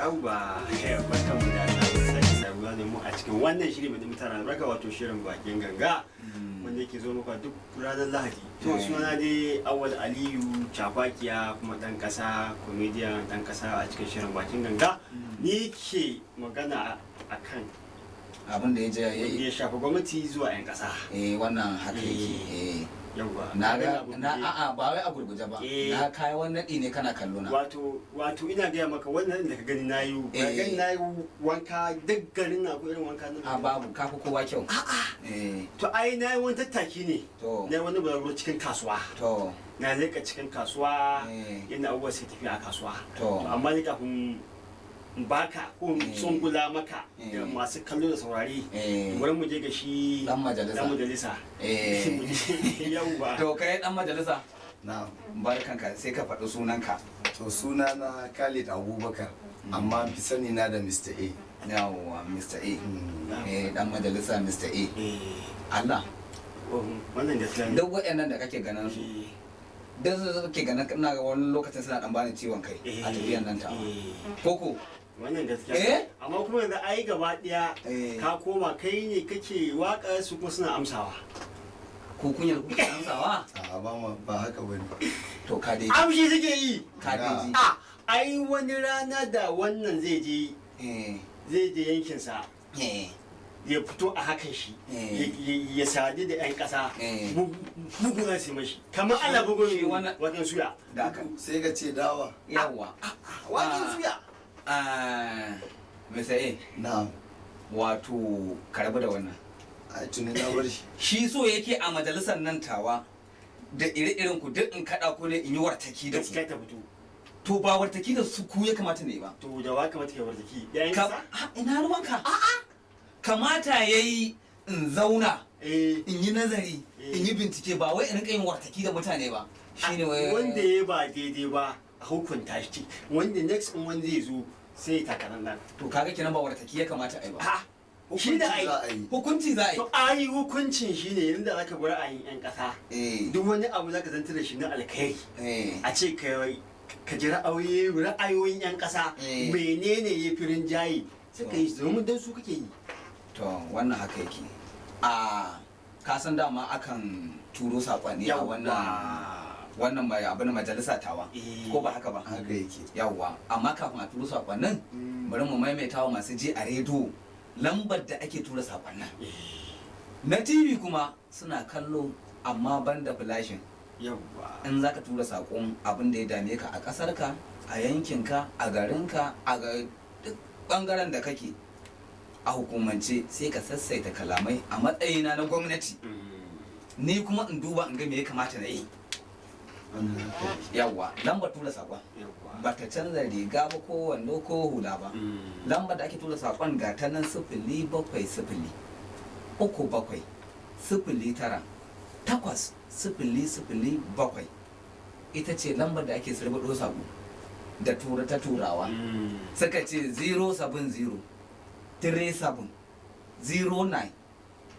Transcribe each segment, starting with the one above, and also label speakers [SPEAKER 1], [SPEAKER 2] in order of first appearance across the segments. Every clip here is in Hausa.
[SPEAKER 1] Yawwa, barkan mu da sake saduwa da mu a cikin wannan shiri mai mutane albarka, wato shirin Bakin Ganga, wanda yake zo muku a duk ranar Lahadi. To, suna dai Awal Aliyu Chakwakiya, kuma dan kasa, comedian dan kasa. A cikin shirin Bakin Ganga ni ke magana akan
[SPEAKER 2] abin da ya je ya
[SPEAKER 1] wanda ya shafi gwamnati zuwa 'yan kasa.
[SPEAKER 2] Eh, wannan haka yake, eh.
[SPEAKER 1] Yawwa.
[SPEAKER 2] Na ga na, a'a, ba wai a gurguje ba. Na kai wani nadi ne kana kallo na.
[SPEAKER 1] Wato ina gaya maka, wannan da ka gani na yi ka gani na yi wanka, duk garin na ko irin wanka na
[SPEAKER 2] A, babu, kafi kowa kyau. A'a, eh.
[SPEAKER 1] To, ai na yi wani tattaki ne. Na yi wani bulaguro cikin kasuwa. Na leƙa cikin kasuwa yadda abubuwa suke tafiya a kasuwa. To, amma ni kafin in baka ko in tsungula maka da masu kallo da saurari, bari mu je ga shi
[SPEAKER 2] Dan majalisa.
[SPEAKER 1] Dan majalisa. Yawwa.
[SPEAKER 2] To, kai dan majalisa,
[SPEAKER 3] Na.
[SPEAKER 2] Barkanka, sai ka faɗi sunanka.
[SPEAKER 3] To, suna na Khalid Abubakar, amma an fi sani na da Mr. A.
[SPEAKER 2] Yawwa, Mr. A. Eh, dan majalisa Mr. A. Allah.
[SPEAKER 1] Wannan gaskiya ne.
[SPEAKER 2] Duk waɗannan da kake ganin su, duk su kake ganin, ina ga wani lokacin suna dan bani ciwon kai a tafiyan nan ta koko.
[SPEAKER 1] Wannan gaskiya.
[SPEAKER 2] Eh?
[SPEAKER 1] Amma kuma yanzu ai gaba daya ka koma kai ne kake waka, su kuma suna amsawa.
[SPEAKER 2] Ko kunyar kuke amsawa?
[SPEAKER 3] A, ba ma, ba haka bane.
[SPEAKER 2] To, ka dai
[SPEAKER 1] Amshi suke yi.
[SPEAKER 2] Ka dai ji.
[SPEAKER 1] A, ai wani rana da wannan zai je zai je yankinsa, ya fito a hakan shi, ya sadu da 'yan kasa, bugu za su yi mashi kamar ana bugun
[SPEAKER 2] Shi wannan-
[SPEAKER 1] waken suya.
[SPEAKER 2] Da aka
[SPEAKER 3] Sai ka ce dawa.
[SPEAKER 2] Yawwa.
[SPEAKER 1] Waken suya.
[SPEAKER 2] Ah, Mr. A.
[SPEAKER 3] Na.
[SPEAKER 2] Wato ka rabu da wannan.
[SPEAKER 3] Ai tuni na bar shi.
[SPEAKER 2] Shi so yake a majalisar nan tawa da ire-iren ku duk in kaɗa ku ne in yi wartaki da ku.
[SPEAKER 1] Gaskiya ta fito.
[SPEAKER 2] To, ba wartaki da su ku ya kamata ne ba.
[SPEAKER 1] To, da wa kamata ke wartaki, da 'yan
[SPEAKER 2] Ka
[SPEAKER 1] kasa?
[SPEAKER 2] Ah, ina ruwanka? Kamata yayi in zauna in yi nazari, in yi bincike, ba wai in rinka yin wartaki da mutane ba. Shine wai
[SPEAKER 1] Wanda ya ba daidai ba a hukunta shi, wanda next in wanda zai zo sai ya taka nan.
[SPEAKER 2] To, kaga kenan ba wartaki ya kamata a yi ba.
[SPEAKER 1] Shi da ai
[SPEAKER 3] Hukunci za a yi.
[SPEAKER 2] Hukunci za a yi.
[SPEAKER 1] To, ai hukuncin shi ne yadda zaka bi ra'ayin 'yan kasa. Duk wani abu zaka zantar da shi na alkhairi, a ce ka ji ra'ayoyin 'yan kasa, menene ya fi rinjaye, sai ka yi domin dan su kake yi.
[SPEAKER 2] To, wannan haka yake. A ka san dama akan turo saƙonni a wannan mai abin majalisa tawa, ko ba haka ba?
[SPEAKER 3] Haka yake.
[SPEAKER 2] Yawwa, amma kafin a turo saƙonnin, bari mu maimaita wa masu ji a rediyo lambar da ake tura saƙonnin. Na TV kuma suna kallo, amma banda flashing. In za ka tura saƙon abin da ya dame ka a ƙasarka, a yankinka, a garinka, a duk ɓangaren da kake a hukumance, sai ka sassaita kalamai a matsayina na gwamnati, ni kuma in duba in ga me ya kamata na yi.
[SPEAKER 3] Wannan haka yake.
[SPEAKER 2] Yawwa, lambar tura saƙon ba ta canza riga ba, ko wando ko hula ba. Lambar da ake tura saƙon ga ta nan: 070 37 09 8007. Ita ce lambar da ake sirbaɗo saƙo da tura ta turawa. Suka ce 070 37 09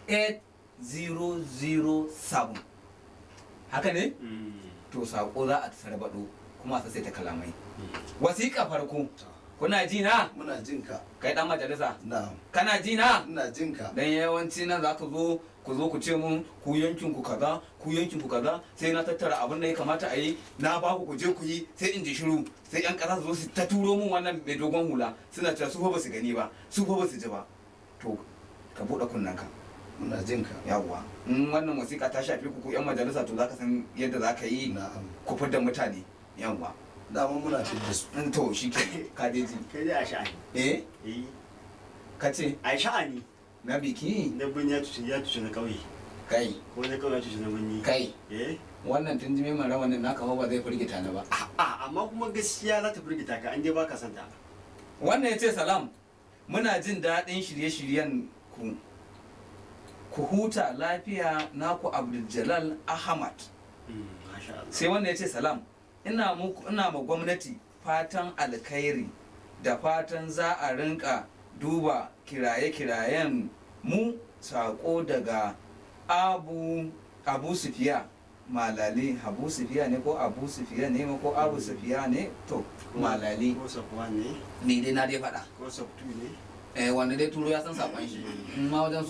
[SPEAKER 2] 8007. Haka ne? To, saƙo za a sarbaɗo kuma a sassaita kalamai. Wasiƙa farko, kuna ji na?
[SPEAKER 3] Muna jin ka.
[SPEAKER 2] Kai dan majalisa.
[SPEAKER 3] Na.
[SPEAKER 2] Kana ji na?
[SPEAKER 3] Ina jin ka.
[SPEAKER 2] Dan yawanci nan za ka zo ku zo ku ce mun ku yankin ku kaza, ku yankin ku kaza, sai na tattara abin da ya kamata a yi na ba ku, ku je ku yi, sai in ji shiru, sai yan kasa su zo su ta turo mun wannan mai dogon hula, suna cewa su fa ba su gani ba, su fa ba su ji ba. To, ka buɗe kunnanka.
[SPEAKER 3] Muna jin ka.
[SPEAKER 2] Yawwa, in wannan wasiƙa ta shafi ku, ku yan majalisa, to zaka san yadda za ka yi ku fidda mutane. Yawwa.
[SPEAKER 3] Dama muna fidda su.
[SPEAKER 2] To, shi ke ka dai ji.
[SPEAKER 1] Kai dai a sha'ani.
[SPEAKER 2] Eh.
[SPEAKER 1] Eh.
[SPEAKER 2] Ka ce?
[SPEAKER 1] A sha'ani.
[SPEAKER 2] Na biki.
[SPEAKER 1] Na birni ya cuci na ƙauye.
[SPEAKER 2] Kai.
[SPEAKER 1] Ko na ƙauye ya cuci na birni.
[SPEAKER 2] Kai.
[SPEAKER 1] Eh.
[SPEAKER 2] Wannan tunjime mai rawanin naka fa ba zai firgita ni ba.
[SPEAKER 1] A, amma kuma gaskiya za ta firgita ka an dai baka son ta.
[SPEAKER 2] Wannan ya ce, "Salam, muna jin daɗin shirye-shiryen ku, ku huta lafiya, naku Abdul Ahmad."
[SPEAKER 1] Masha Allah.
[SPEAKER 2] Sai wannan ya ce, "Salam, ina muku, ina ma gwamnati fatan alkhairi da fatan za a rinka duba kiraye-kirayen mu. Sako daga Abu Abu Sufiya." Malali Habu Sufiya ne ko Abu Sufiya ne ko Abu Sufiya ne, to Malali.
[SPEAKER 1] Ko sub 1 ne.
[SPEAKER 2] Ni dai na dai faɗa.
[SPEAKER 1] Ko sub 2 ne.
[SPEAKER 2] Eh, wanda dai turo ya san sakon shi. In ma wajen.